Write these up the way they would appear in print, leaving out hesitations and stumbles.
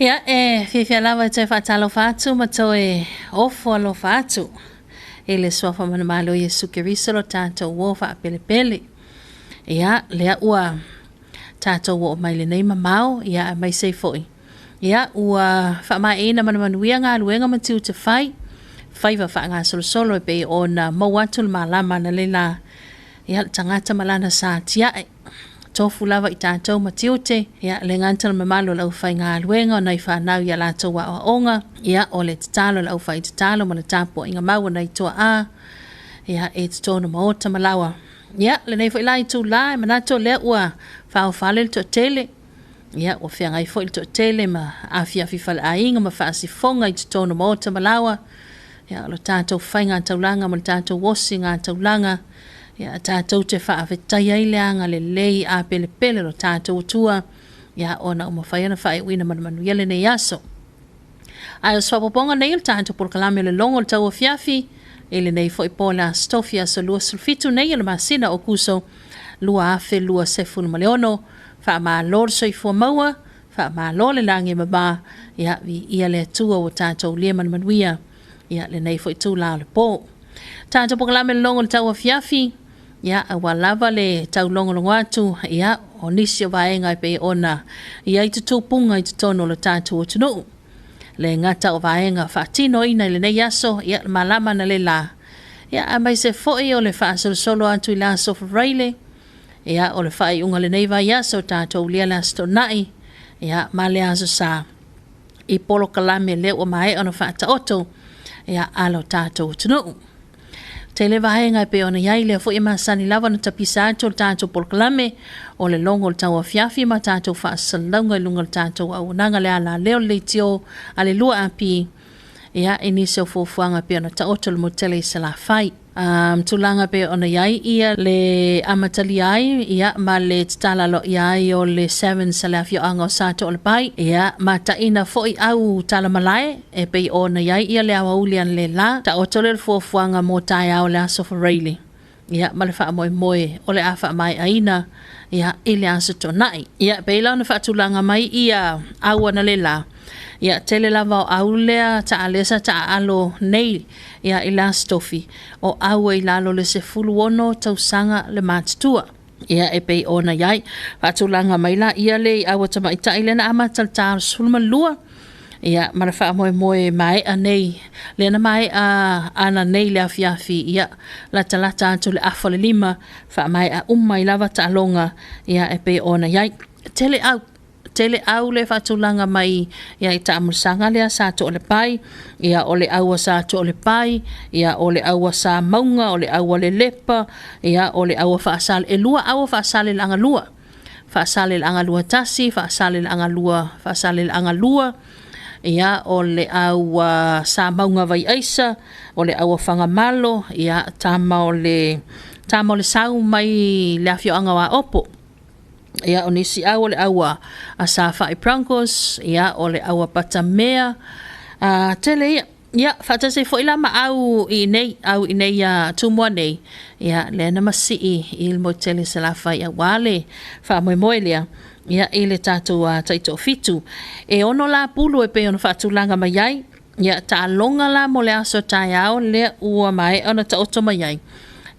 Ia, e fiafia lava e toe faatalofa atu ma toe ofo alofa atu i le suafa manumalo o Iesu Keriso lo tatou uo faapelepele. Ia, lea ua tatou oo mai lenei mamao, ia aemaise ai foi, ia ua faamaeaina ma le manuia galuega ma tiute fai, faiva faagasolosolo e pei ona maua atu le malama analeila, ia le tagata ma lana sa tiae. Tofu lava i tatou ma tiute, ia le gata o le mamalu o le aufaigaluega o nai fanau i a latou aoaoga, ia o le tatalo a le aufaitatalo ma le tapuaiga mau a nai tuaa, ia i totonu o maota ma laoa. Ia, lenei foi la itula e manatu o lea ua faofale le toatele, ia ua feagai foi le toatele ma afiafi faleaiga ma faasifoga i totonu o maota ma laoa, ia o le tatou faigataulaga ma le tatou osigataulaga, ia tatou te faafetaia ai le agalelei apelepele o lo tatou Atua, ia ona ua mafai ona faaiuina ma le manuia lenei aso. Ae o se faaopoopoga nei o le tatou polokalame o le logo o le tauafiafi i lenei foi po o le Aso Tofi aso 27 nei o le masina o Aokuso 2026. Faamalo le soifua maua, faamalo le lagi e mama, ia viia le Atua ua tatou ulia ma le manuia ia lenei foi itula o le po. Tatou polokalame le logo o le tauafiafi, ia aua lava le taulogologo atu, ia o nisi o vaega e pei ona i ai tutupuga i totonu o le tatou atunuu. Le gata o vaega faatinoina i lenei aso, ia le malama analeila, ia aemaise foi o le faasolosolo atu i le aso Faraile, ia o le faaiuga o lenei vaiaso tatou ulia le Aso Toonai, ia ma le Aso Sa i polokalame lea ua maea ona faataoto, ia a lo tatou atunuu. Tele vaega e pei ona i ai lea foi e masani lava ona tapisa atu o le tatou polokalame o le logo o le tauafiafi ma tatou faasalalauga i luga o le tatou auaunaga le alaleo le leitio a le 2AP, ia i nisi o fuafuaga e pei ona taoto le motu tele i Salafai. Tulaga e pei ona i ai ia le amatalia ai ia ma le tatala aloaia ai o le Sevens a le afioaga o Satoalepai, ia mataina foi au talamalae e pei ona i ai ia le aoauli analeila, taoto lea o le fuafuaga mo taeao o le Aso Faraile, ia ma le faamoemoe o le a faamaeaina ia i le Aso Toonai. Ia pei la ona faatulaga mai ia au analeila, ia tele lava o au lea lea sa taaalo nei ia i le Aso Tofi, o au e i lalo o le 16 tausaga le matutua. Ia e pei ona i ai faatulaga mai la ia le i au a tamaitai lea na amata i le ta o le 12, ia ma le faamoemoe maea nei, lea na maea ana nei le afiafi, ia latalata atu le afa o le 5, faamaea uma ai lava taaloga, ia e pei ona i ai. Tele au, tele au le faatulaga mai ia i taamilosaga lea sa Toalepai, ia o le au a sa Toalepai, ia o le au a sa Mauga, o le au a Lelepa, ia o le au a Faasale, e lua au a Faasaleleaga 2, Faasaleleaga 2 1, Faasaleleaga 2, Faasaleleaga 2, ia o le au a sa Mauga Vaiaisa, o le au a Fagamalo, ia tama o le Sau mai le afioaga o Aopo. Ia o nisi au o le au a Safai Broncos, ia o le au a Patamea, tele ia. Ia, faatasi foi la ma au i nei, au i nei a Tumua nei, ia lea na masii i le motu tele i Salafai aua le faamoemoe lea, ia i le tatou taitoafitu. E 6 la pulu e pei ona faatulaga mai ai, ia taaloga la mo le aso taeao lea ua maea ona taoto mai ai,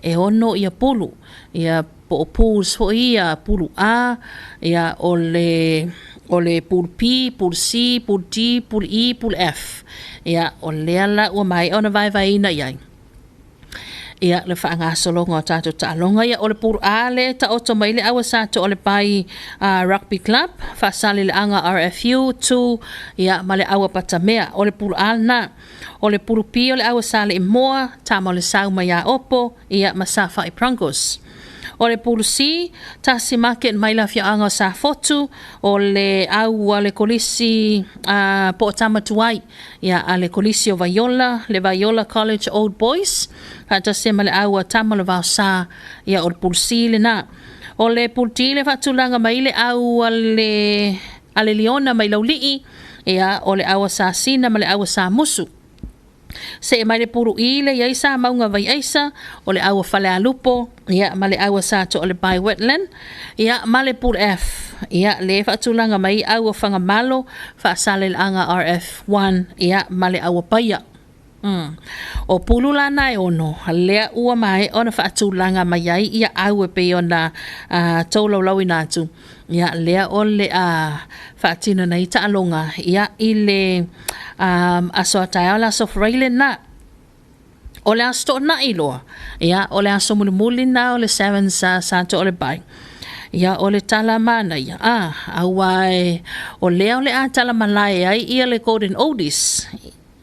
e 6 ia pulu, ia po o pools foi ia, pulu A, ia o le pool B, pool C, pool D, pool E, pool F. Ia o lea la ua maea ona vaevaeina i ai ia le faagasologa o tatou taaloga. Ia o le pool A lea e taoto mai le au a Satoalepai Rugby Club, Faasaleleaga RFU 2, ia ma le au a Patamea. O le pool A lena. O le pool B o le au a Saleimoa, Tama o le Sau mai Aopo, ia ma Safai Broncos. O le pool C, Tasi Market mai le afioaga o Safotu, o le au a le kolisi po o tama tuai, ia a le kolisi o Vaiola, le Vaiola College Old Boys, faatasi ma le au a Tama o le Vaosa, ia o le pool C lena. O le pool D le faatulaga mai le au a le Leona mai Laulii, ia o le au a Sasina ma le au a Samusu. Se'e mai le Pulu E lea i ai Sa Mauga Vaiaisa, o le au a Falealupo, ia ma le au a Sa Toalepai Wetland, ia ma le Pulu F, ia lea e faatulaga mai au a Fagamalo, Faasaleleaga RF1, ia ma le au a Paia. O pulu la na e 6, lea ua maea ona faatulaga mai ai ia au e pei ona tolaulauina atu, ia lea o le a faatino nei taaloga ia i le aso a taeao, le aso Faraile lena. O le aso Toonai loa, ia o le aso mulimuli lena o le Sevens sa Toalepai. Ia o le tala manaia, auā o lea o le a tala malae ai ia le Golden Oldies.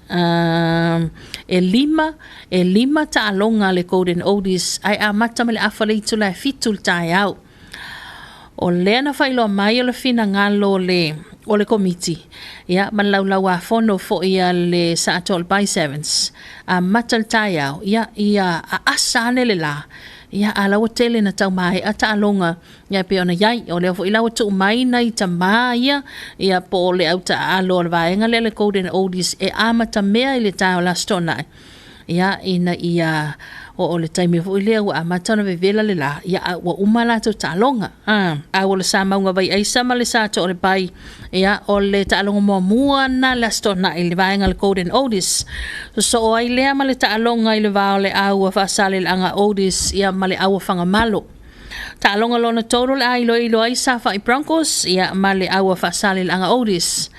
E 5 taaloga a le Golden Oldies ae amata mai le afa o le itula e 7 i le taeao. O lea na faailoa mai o le finagalo o le komiti, ia ma le laulauafono foi a le Sa Toalepai Sevens, amata le taeao, ia aasa ane le la, ia a la ua tele na tau maea taaloga, ia pei ona i ai. O lea foi la ua tuu mai nai tamā ia, ia po o le au taaalo a le vaega lea le Golden Oldies e amatamea i le taeao o le Aso Toonai, ia ina ia oo i le taimi foi lea ua amata ona vevela le la, ia a ua uma latou taaloga. Au o le Sa Mauga Vaiaisa ma le Sa Toalepai, ia o le taaloga muamua lena le Aso Toonai i le vaega o le Golden Oldies. Sosoo ai lea ma le taaloga i le va o le au a Faasaleleaga Oldies, ia ma le au a Fagamalo. Taaloga lona tolu o le a iloilo ai Safai Broncos, ia ma le au a Faasaleleaga Oldies.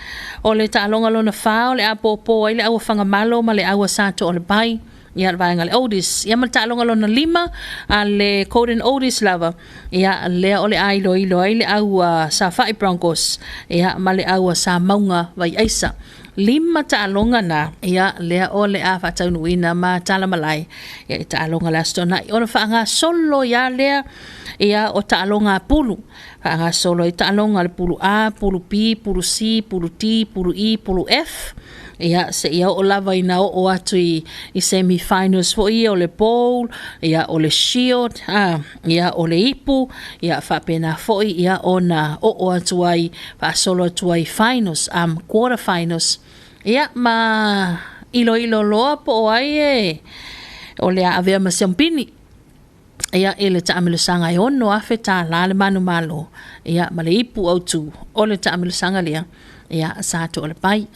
O le taaloga lona 4 o le a pōpō ai le au a Fagamalo ma le au a Sa Toalepai, ia le vaega le Oldies. Ia ma le taaloga lona 5 a le Golden Oldies lava, ia lea o le a iloilo ai le au a Safai Broncos, ia ma le au a Sa Mauga Vaiaisa. 5 taaloga na, ia lea o le a faataunuuina ma tala malae, ia i taaloga le Aso Toonai. Ona faagasolo ia lea, ia o taaloga a pulu, faagasolo ai taaloga a le Pulu A, Pulu B, Pulu C, Pulu D, Pulu E, Pulu F, ia seia oo lava ina oo atu i semi-finals foi ia o le Bowl, ia o le Shield, ia o le Ipu, ia faapena foi ia ona oo atu ai, faasolo atu ai finals, quarter finals, ia ma iloilo loa po o ai e o le a avea ma siampini. Ia i le taamilosaga e $6,000 le manumalo, ia ma le ipu autu o le taamilosaga lea, ia Sa Toalepai.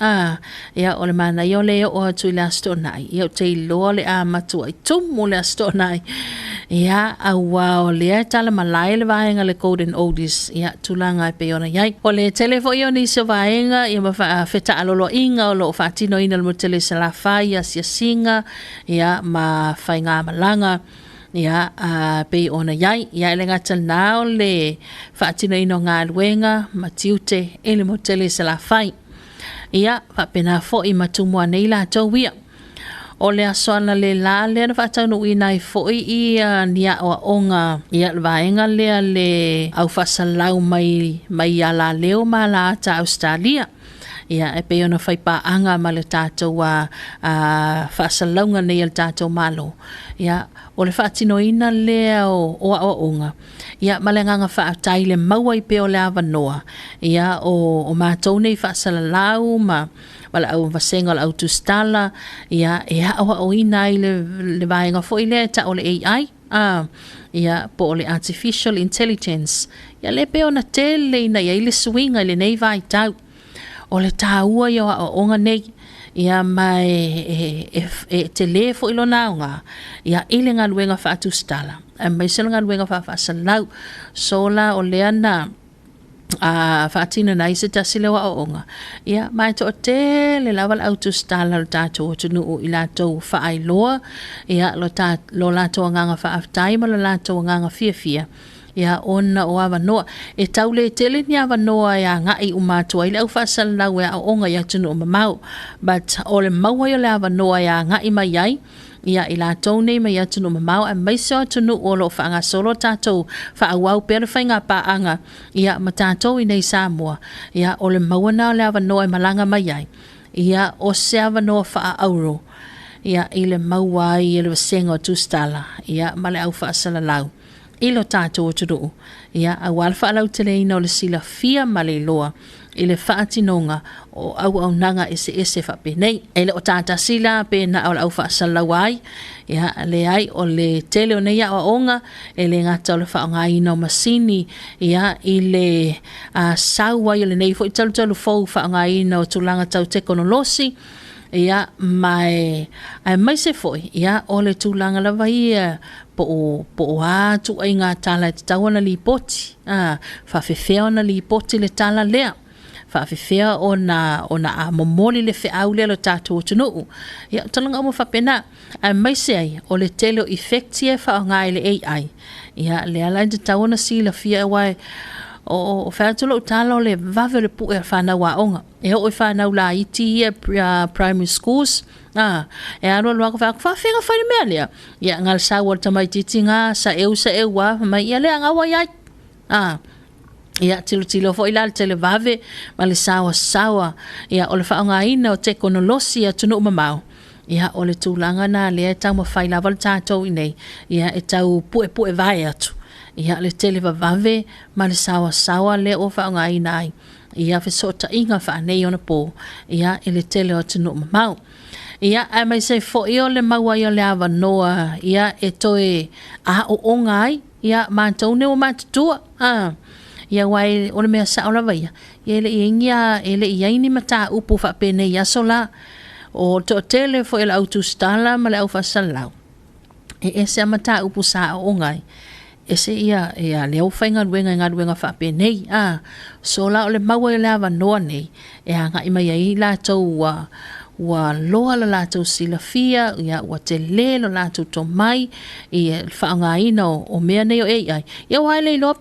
Ia o le manaia o le oo atu i le Aso Toonai, ia ou te iloa le a matuai tumu le Aso Toonai. Ia auā o lea e tala malae le vaega le Golden Oldies, ia tulaga e pei ona i ai. O le tele foi o nisi o vaega, ia ma fetaaloloaiga o loo faatinoina le motu tele i Salafai, asiasiga, ia ma faigamalaga, ia pei ona i ai. Ia e le gata lena o le faatinoina o galuega ma tiute i le motu tele i Salafai. Ia faapena foi ma Tumua nei latou ia. O le aso analeila lea na faataunuuina ai foi ia ni aoaoga, ia le vaega lea le au faasalau mai Alaleo ma Alaata Ausetalia. Ia e pei ona faipaaga ma le tatou faasalauga nei a le tatou Malo. Ia o le faatinoina lea o aoaoga, ia ma le agaga faafetai le maua ai pea o le avanoa, ia o matou nei faasalalau ma le au vasega o le au tusitala, ia e aoaoina ai le vaega foi lea e tau o le AI, ia po o le Artificial Intelligence. Ia le pei ona tele ina i ai le suiga i lenei vaitau. O le tāua ia o aoaoga nei, ia ma e tele foi lona aoga, ia i le galuega faatusitala, aemaise le galuega faafaasalau. So la o lea na faatino ai se tasi lea o aoaoga, ia ma e toatele lava le au tusitala o le tatou atunuu i latou faailoa, ia lo latou agaga faafetai ma lo latou agaga fiafia, ia ona o avanoa. E tau le tele ni avanoa e agai uma atu ai le au faasalalau e aoaoga i atunuu mamao, but o le maua ai o le avanoa e agai mai ai, ia i latou nei mai atunuu mamao, aemaise o atunuu o loo faagasolo tatou faaauau pea le faiga paaga, ia ma tatou i nei Samoa, ia o le maua na o le avanoa e malaga mai ai, ia o se avanoa faaauro, ia i le maua ai e le vasega o tusitala, ia ma le au faasalalau. i lo tatou atunuu, ia, aua le faalauteleina o le silafia ma le iloa i le faatinoga o auaunaga eseese faapenei. E le o tatasi la pe na o le au faasalalaua ai, ia, leai, o le tele o nei aoaoga e le gata o le faaaogaina o masini, ia, i le sau ai o lenei foi talutalu fou faaaogaina o tulaga tau tekonolosi, ia, ma e aemaise foi, ia, o le tulaga lava ia po o a ituaiga tala e tatau ona lipoti, faapefea ona lipoti le tala lea, faapefea ona momoli le feau lea i le tatou atunuu. Ia, o tulaga uma faapena, aemaise ai o le tele o effect ia e faaaoga i le AI, ia, lea la e tatau ona silafia, aua o fai atu lau tala o le vave o le pue a fanau aoga. E oo i fanau laiti ia primary schools, e alu alu lava fai atu, faafefea ona fai le mea lea? Ia, na o le sau lava o le tamaitiiti lena, saeu saeu lava, fai mai, ia lea na ua i ai. Ia, tilotilo foi la i le televave ma le saoasaoa, ia, o le faaaogaina o tekonolosi i atunuu mamao, ia, o le tulaga lena lea e taumafai lava le tatou i inei, ia, e tau puepuevae atu, ia, le televavave ma le saoasaoa lea ua faaaogaina ai, ia, fesootaiga faaneionapo, ia, i le tele o atunuu mamao. Ia, aemaise foi o le maua ai o le avanoa, ia, e toe aooga ai, ia, matou nei ua matutua, ia, aua o le mea sao lava ia, e le i i ai ni mataupu faapenei i aso la. O le toatele foi o le au tusitala ma le au faasalalau, e ese lava mataupu sa aooga ai, ese ia lea ua faigaluega i galuega faapenei. So la o le maua ai o le avanoa nei, e agai mai ai latou ua loa le latou silafia, ia, ua tele lo latou tomai i le faaaogaina o mea nei o AI. Ia, aua e le iloa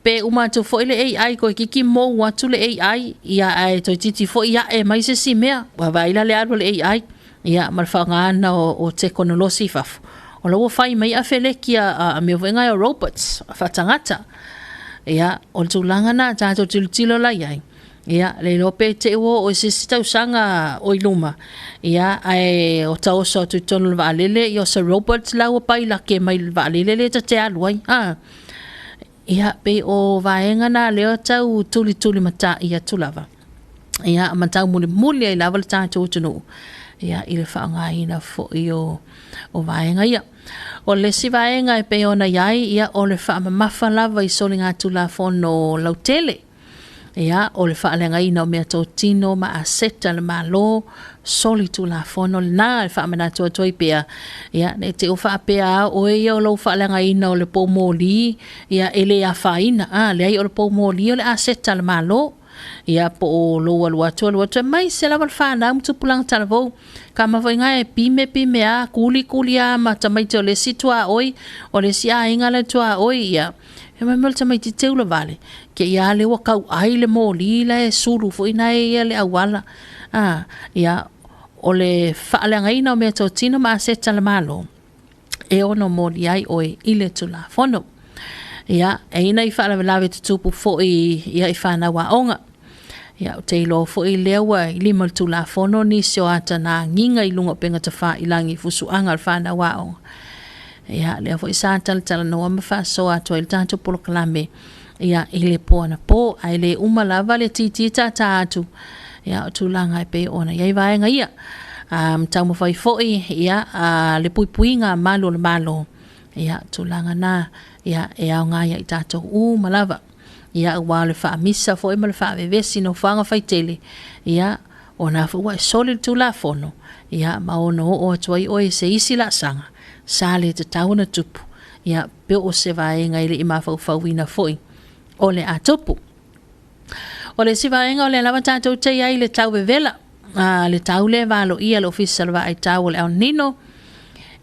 pe uma atu foi le AI toeitiiti mou atu le AI, ia, ae toeitiiti foi ae mai se isi mea. Ua vaai la le alu a le AI, ia, ma le faaaogaina o tekonolosi i fafo, o la ua fai mai afeleki a mea foi nei o robots faatagata. Ia, o le tulaga lena tatou tilotilo la i ai, ia, le iloa pe te i ua oo i se isi tausaga o i luma, ia, ae o taoso atu i totonu o le vaalele, ia o se robot la ua pailake mai i le vaalele lea ta te alu ai. Ia, pei o vaega na lea tau tulitulimatai atu lava, ia, ma tau mulimuli ai lava le tatou atunuu, ia, i le faaaogaina foi o vaega ia. O le isi vaega e pei ona i ai, ia, o le faamamafa lava i soligatulafono lautele. Ia, o le faaleagaina o meatotino ma aseta a le Malo, solitulafono lena e faamanatu atu ai pea, ia, ne i te i ua faapea lava oe ia o lou faaleagaina o le poumoli, ia, e le afaina. Leai, o le poumoli o le aseta a le Malo. Ia, po o lou alu atu alu atu, aemaise lava le fanau ma tupulaga talavou. Kama foi nā e pime pime a, kuli kuli a ma tamaiti o le isi tuaoi, o le isi aiga le tuaoi, ia. E mai mai o le tamaiti teula vale, ke ia le ua kau ai le moli la e sulu foi nā e ia le auala. Ia, o le faaleagaina o meatotino ma aseta a le Malo, e ono moli ai oe i le Tulafono. Ia, e ina i faalavelave tutupu foi, ia, i fanau aoga. Ia, ou te iloa foi lea ua i lima o le Tulafono nisi o ata na agiga i luga o upega tafailagi i fusuaga o le fanau aoga. Ia, lea foi sa talatalanoa ma faasoa atu ai le tatou polokalame, ia, i le po anapo, ae le uma lava le titi tata atu, ia, o tulaga e pei ona i ai vaega ia. Taumafai foi, ia, le puipuiga a malu o le Malo, ia, tulaga na, ia, e aoga ia i tatou uma lava. Ia, aua o le faamisa foi ma le faavevesi nofoaga faitele, ia, o na foi ua e soli le Tulafono, ia, ma ono oo atu ai oe i se isi laasaga sa le tatau ona tupu, ia, pe o se vaega e le i mafaufauina foi o le a tupu. O le isi vaega o lea lava tatou te i ai i le tau vevela, le tau lea e valoia le Ofisa o le Vaai Tau o le El Nino,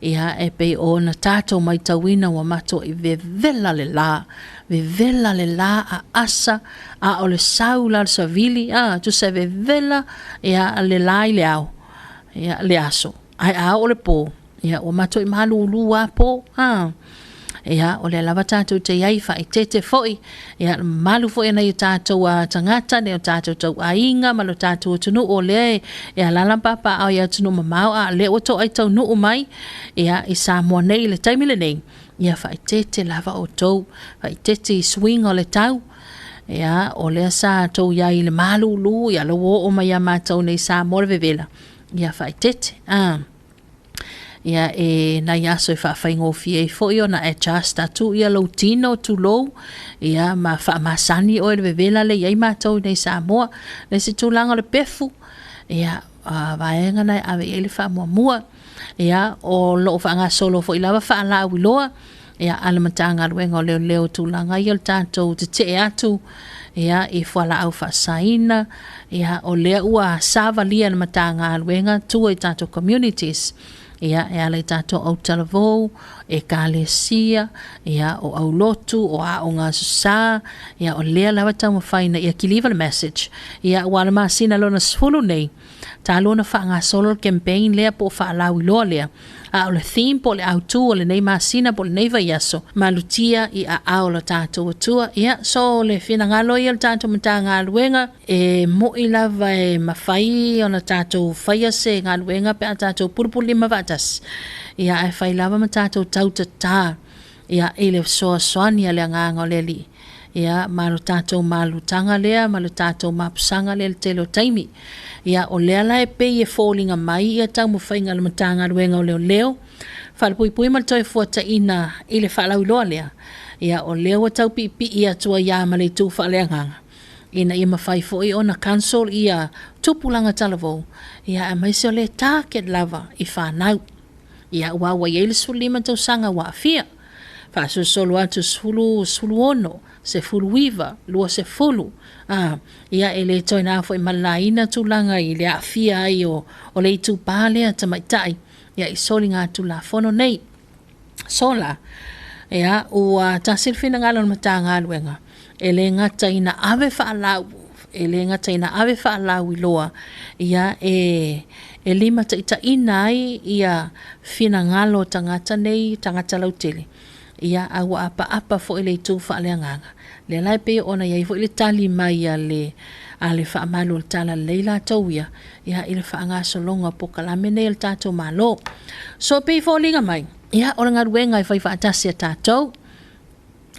ia, e pei ona tatou matauina ua matuai vevela le la, vevela le la a asa, a o le sau la o le savili, tusa e vevela, ia, le la i le ao, ia, le aso, ae a oo le po, ia, ua matuai malulu lava po. Ia, o lea lava tatou te i ai faaeteete foi, ia, le mamalu foi o nai o tatou tagata, nai o tatou tauaiga ma lo tatou atunuu o lea e alaala ma papaaao i atunuu mamao, a o lea ua toai taunuu mai, ia, i Samoa nei i le taimi lenei. Ia faaeteete lava outou, faaeteete i suiga o le tau. Ia, o lea sa tou i ai i le malulu, ia lea ua oo mai ia matou nei i Samoa le vevela. Ia faaeteete. Ia, e nai aso e faafaigofie ai foi ona adjust atu ia lou tino, tulou, ia ma faamasani oe i le vevela lea e i ai matou i nei i Samoa. Le isi tulaga o le pefu, ia, vaega na e ave i ai le faamuamua. Ia, o lo o faagasolo foi lava faalauiloa, ia, a le Matagaluega o Leoleo i tulaga ia o le tatou tetee atu, ia, i fualaau faasaina. Ia, o lea ua savalia e le Matagaluega tua i tatou communities, ia, e ala i tatou autalavou, ekalesia, ia, o aulotu, o aoga aso sa, ia, o lea lava e taumafai ina ia kiliva le message. Ia, aua o le masina lona 10 nei, talu ona faagasolo le campaign lea po o faalauiloa lea, a o le theme po o le autu o lenei masina po o lenei vaiaso, malutia i aao o lo tatou Atua. Ia, so le finagalo ia o le tatou Matagaluega, e mo'i lava e mafai ona tatou faia se galuega pe a tatou pulupululima faatasi, ia, ae fai lava ma tatou tautatā, ia, i le fesoasoani a le Agaga o le Alii, ia, ma lo tatou malutaga lea ma le tatou mapusaga lea i le tele o taimi. Ia, o lea la e pei e foliga mai ia taumafaiga a le Matagaluega o Leoleo, Falepuipui ma le Toefuataiga i le faalauiloa lea, ia, o lea ua tau piipii atu ai lava ma le itu faaleagaga, ina ia mafai foi ona cancel ia tupulaga talavou, ia, aemaise o lea e target lava i fanau. Ia, aua ua i ai le 15 tausaga ua aafia, faasolosolo atu 10, 16, 19, 20, ia, e le toe na foi ma le laina tulaga i le aafia ai o le itupa lea tamaitai, ia, i soligatulafono nei. So la, ia, ua tasi le finagalo o le Matagaluega, e le gata ina ave faalau, e le gata ina ave faalauiloa, ia, e limataitaiina ai ia finagalo o tagata nei, tagata lautele, ia, a ua apaapa foi i le itu faaleagaga. Lea la e pei ona i ai foi le tali mai a le faamalu o le Talalelei latou ia, ia, i le faagasologa o polokalame nei a le tatou Malo. So, e pei e foliga mai, ia, o le galuega e fai faatasi a tatou,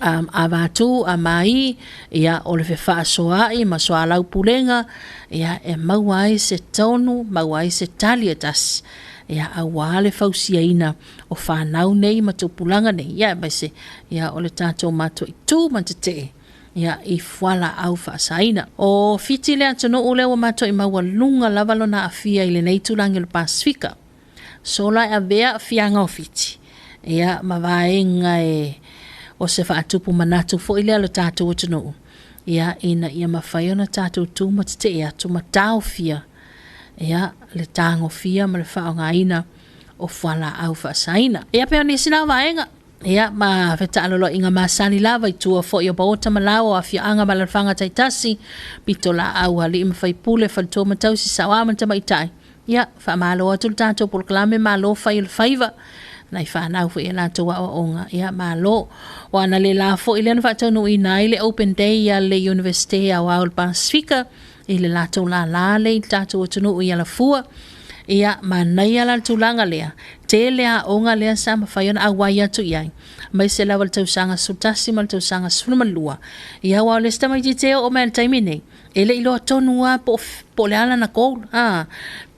avatu, amai, ia, o le fefaasoaai ma soalaupulega, ia, e maua ai se tonu, maua ai se tali e tasi, ia, aua le fausiaina o fanau nei ma tupulaga nei, ia, aemaise, ia, o le tatou matuaitu ma tetee, ia, i fualaau faasaina. O Fiti le atunuu lea ua matuai maualuga lava lona aafia i lenei itulagi o le Pasefika. Sola e avea aafiaga o Fiti, ia, ma vaega e o se faatupu manatu foi lea lo tatou atunuu, ia, ina ia mafai ona tatou tu ma tetee atu ma taofia, ia, le tagofia ma le faaaogaina o fualaau faasaina. Ia, pei o nisi na o vaega, ia, ma fetaaloloaiga masani lava i tua foi o maota ma laoa o afioaga ma alaalafaga taitasi, pitolaau a alii ma faipule, faletua ma tausi, saoa ma tamaitai. Ia, faamalo atu le tatou polokalame, malo fai o le faiva, nai fanau foi e latou aoaoga, ia, malo. O ana le la foi lea na faataunuuina ai le Open Day a le Iunivesite Aoao o le Pasefika i le latou lālā lea i le tatou atunuu i Alafua. Ia, manaia la le tulaga lea, tele aoga lea sa mafai ona auai atu i ai, aemaise lava le tausaga 11 ma le tausaga 12. Ia, aua o le isi tamaitiiti e oo mai i le taimi nei, e le i iloa tonu lava po o le a lana goal,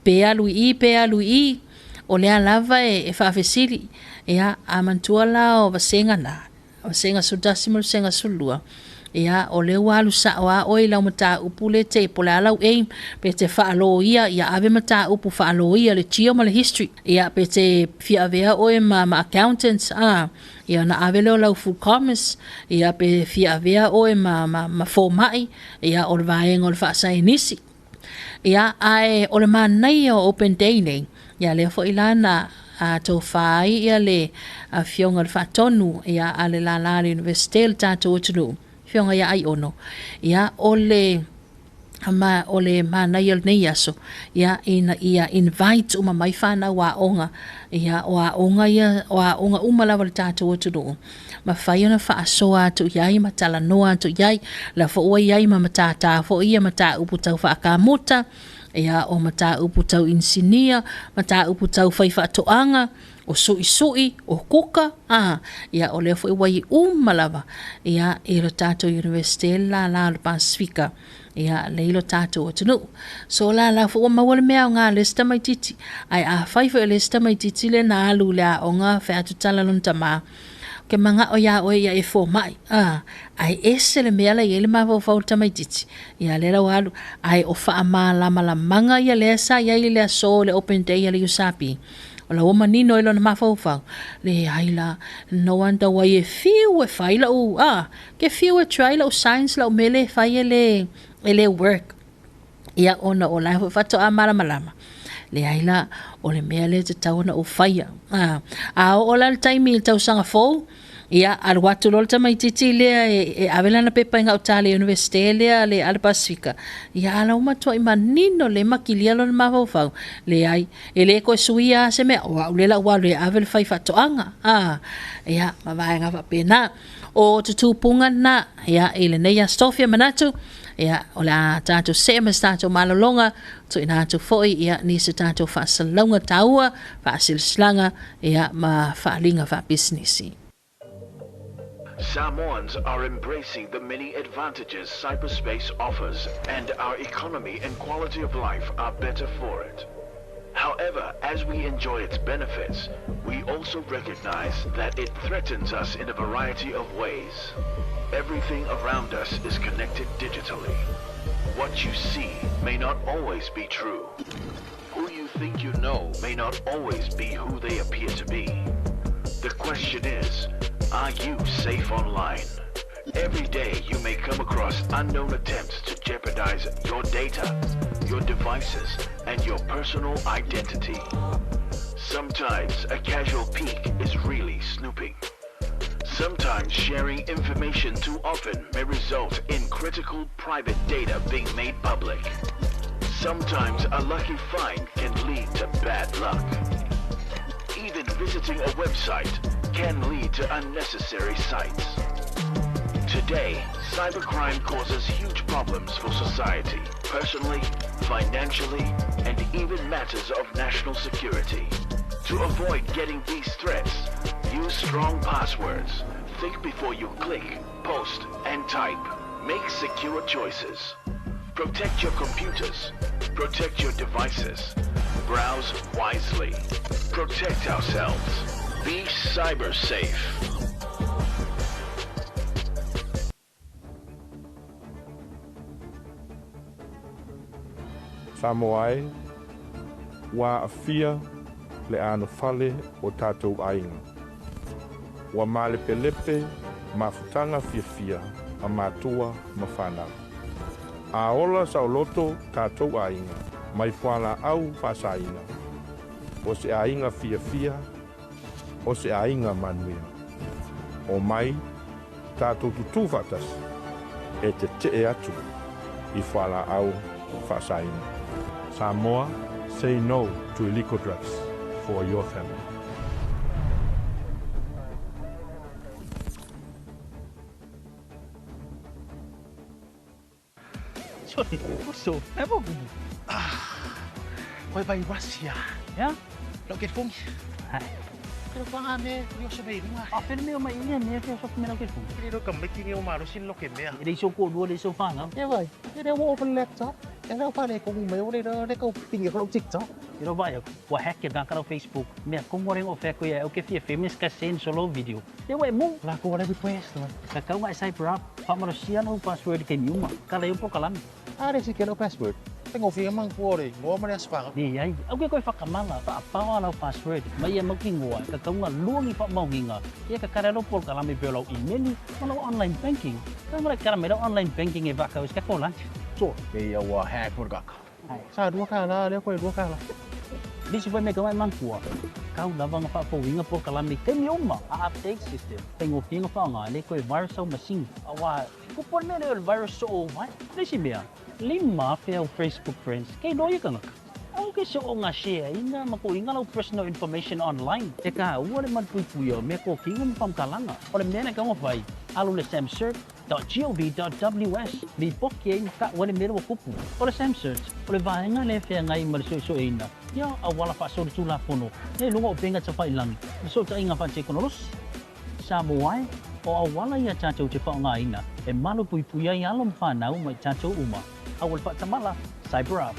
pe alu i i, pe alu i i, o lea lava e faafesili. Ia, a manatua la o vasega na, vasega 11 ma le vasega 12, ia, o lea ua alu sao lava oe i lau mataupu le te, po o le a lau aim, pe te faaloia, ia ave mataupu faaloia le geo ma le history, ia, pe te fia avea oe ma accountants, ia, ona ave lea o lau food commerce, ia, pe fia avea oe ma fomai, ia, o le vaega o le faasaienisi. Ia, ae o le manaia o Open Day nei, ia, lea foi la na tofā ai ia le afioga o le faatonu, ia, a le lālā a le Iunivesite o le tatou atunuu, afioga ia Aiono, ia, o le manaia o lenei aso, ia, ina ia invite uma mai fanau aoga, ia, o aoga ia, o aoga uma lava le tatou atunuu, mafai ona faasoa atu i ai ma talanoa atu i ai, la foi ua i ai ma matātā foi ia mataupu tau faakamuta, Ia, o mataupu tau inisinia, mataupu tau faifaatoaga, o suʻisuʻi, o kuka, a, ia, o lea foi ua i uma lava, ia, i lo tatou Iunivesite le lālā o le Pasefika, ia, lea i lo tatou atunuu. So, o la la foi ua maua le mea aoga a le isi tamaitiiti. Ae afai foi o le isi tamaitiiti lea na alu i le aoga fai atu tala lona tamā, Ou te manao iā oe ia e fomai, a, ae ese le mea la e i ai le mafaufau o le tamaitiiti, ia lea la ua alu. Ae o faamalamalamaga ia lea sa i ai i le aso i le open day a le USP, o la ua manino ai lona mafaufau, leai la, no wonder why e fiu e fai lau, a, ke fiu e try lau science lau mea lea e fai e le, e le work. Ia, ona o la e foi faatoa malamalama, leai la, o le mea lea e tatau ona ou faia. A, a oo la le taimi i le tausaga fou, ia, alu atu loa le tamaitiiti lea e, e ave lana pepa i gauta i le Iunivesite lea a le, a le Pasefika, ia, a la ua matuai manino lelei ma kilia lona mafaufau, leai, e le toe suia lava se mea, o au lea o le a ou alu e ave le faifaatoaga, a, ia, ma vaega faapena. O tutupuga na, ia, i lenei aso tofia manatu, ia, o le a tatou see ma se tatou malologa, tuuina atu foi, ia, nisi o tatou faasalalauga taua, faasilasilaga, ia, ma faaaliga faapisinisi. Samoans are embracing the many advantages cyberspace offers, and our economy and quality of life are better for it. However, as we enjoy its benefits, we also recognize that it threatens us in a variety of ways. Everything around us is connected digitally. What you see may not always be true. Who you think you know may not always be who they appear to be. The question is, are you safe online? Every day you may come across unknown attempts to jeopardize your data, your devices, and your personal identity. Sometimes a casual peek is really snooping. Sometimes sharing information too often may result in critical private data being made public. Sometimes a lucky find can lead to bad luck. Even visiting a website can lead to unnecessary sites. Today, cybercrime causes huge problems for society, personally, financially, and even matters of national security. To avoid getting these threats, use strong passwords. Think before you click, post, and type. Make secure choices. Protect your computers. Protect your devices. Browse wisely. Protect ourselves. Be cyber safe. Samoa e, ua aafia le anofale o tatou aiga. Ua malepelepe mafutaga fiafia a matua ma fanau. A ola saoloto tatou aiga mai fualaau faasaina, o se aiga fiafia, o se aiga manuia. Omai tatou tutū faatasi e tetee atu i fualaau faasaina. Samoa, say no to illegal drugs for your family. Oso, e mo kumu. Koe vai Russia. Ya? Lau ke fongi. Hai. Pero pa nga me, yo se me irunga. A pele mea mai ia mea ke so mea ke fongi. Kiri ka making e o maro sin lo ke mea. E leiso ko lua leiso whanga. E vai, e reo open laptop. E reo whare ko me o re re ko pingi ko TikTok. E reo vai, ua hack e ngā Facebook. Mea kongo rengo whea koe au ke fia femis ka send solo video. E wai mo. La ko wale request. Ka kau ngai cyber up. Whamaro no password ke miuma. Ka leo po kalami. Are si ke password. Tengo fia mang kuore, ngoa mare asfanga. Ni ai, au ke koe whakamana, whaapawa lau password, mai e mauki ngoa, ka kaunga luangi whaamaunginga, ia ka karero pol kalami peo lau email, ma lau online banking. Ka mara kara mai lau online banking e whakau is ka ko lunch. So, e ia wa hack for kaka. Sa dua kala, le koe dua kala. Lisi foi me ka mai mangkua. Kau lava nga whaafouinga pol kalami te mi uma, a update system. Tengo finga whaanga, le koe virus au machine. Awa, ko pol mea le virus o vai. Lisi mea, lima fe au Facebook friends, kei loia kangaka. Au ke se o ngā share inga ma ko inga lau personal information online. E ka ua le man pui pui o mea ko kinga ma pamkalanga. O le mea na kaunga whai, alu le Sam Sirk, .gov.ws lipoti ai ma taua le mea lea ua tupu. O le SAMCERT, o le vaega lea e feagai ma le suesueina ia auala faasolitulafono lea i luga o upega tafailagi ma fesootaiga faatekonolosi. Samoa e, o auala ia tatou te faaaogaina e malupuipuia ai alo ma fanau ma i tatou uma. Aua le faatamala, Cyber Up!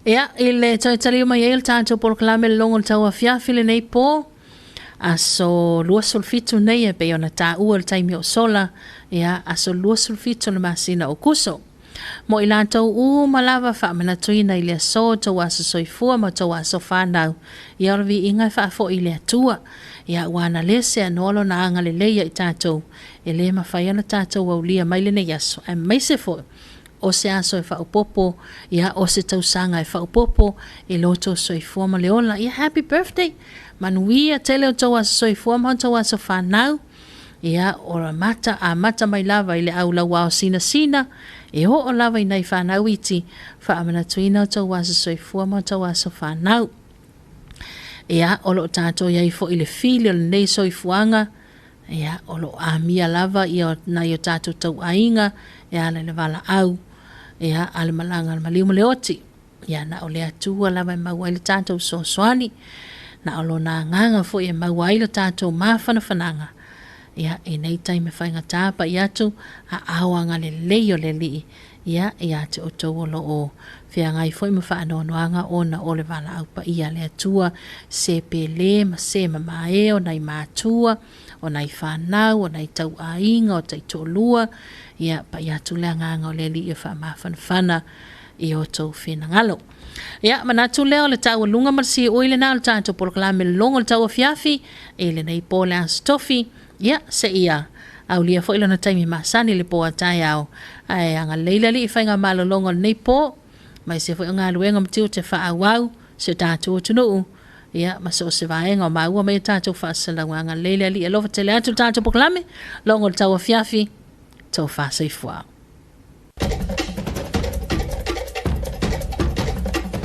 Ia, i le toe taliu mai ai o le tatou polokalame le logo o le tauafiafi lenei pō, aso 27 nei e pei ona taua i le taimi o sola, ia, aso 27 o le masina o Kuso. Mo i latou uma lava faamanatuina i le aso o tou aso soifua ma tou aso fanau, ia o le viiga e faafoi i le Atua. Ia ua ana le seanoa lona agalelei ia i tatou, e le mafai ona tatou aulia mai lenei aso, aemaise foi o se aso e faaopoopo, ia o se tausaga e faaopoopo i lo outou soifua ma le ola. Ia happy birthday! Manuia tele o outou aso soifua ma outou aso fanau. Ia o la mata amata mai lava i le au lauao sinasina, e oo lava i nai fanau iti, faamanatuina outou aso soifua ma outou aso fanau. Ia, o lo o tatou i ai foi i le fili o lenei soifuaga, ia, o lo o amia lava ia nai o tatou tauaiga e ala i le valaau, ia, a le malaga a le maliu ma le oti. Ia, na o le Atua lava e maua ai le tatou fesoasoani, na o Lona Agaga foi e maua ai le tatou mafanafanaga, ia, i nei taimi faigata pai atu aao agalelei o le Alii, ia, ia te outou o lo o feagai foi ma faanoanoaga ona o le valaau paia a le Atua, se pele ma se mamae o nai matua, o nai fanau, o nai tauaiga, o taitoalua, ia pai atu le agaga o le Alii e faamafanafana i o outou finagalo. Ia, manatu lea o le taualuga ma le siui lena o le tatou polokalame logo o le tauafiafi i lenei po le Aso Tofi. Ia, seia aulia foi lona taimi masani le po a taeao. Ae agalelei le Alii i faigamalologa o lenei po, aemaise foi o galuega ma tiute faaauau si o tatou atunuu, ia, ma so o se vaega o maua mai a tatou faasalauga. Agalelei le Alii, alofa tele atu le tatou polokalame, logo o le tauafiafi, tofa soifua.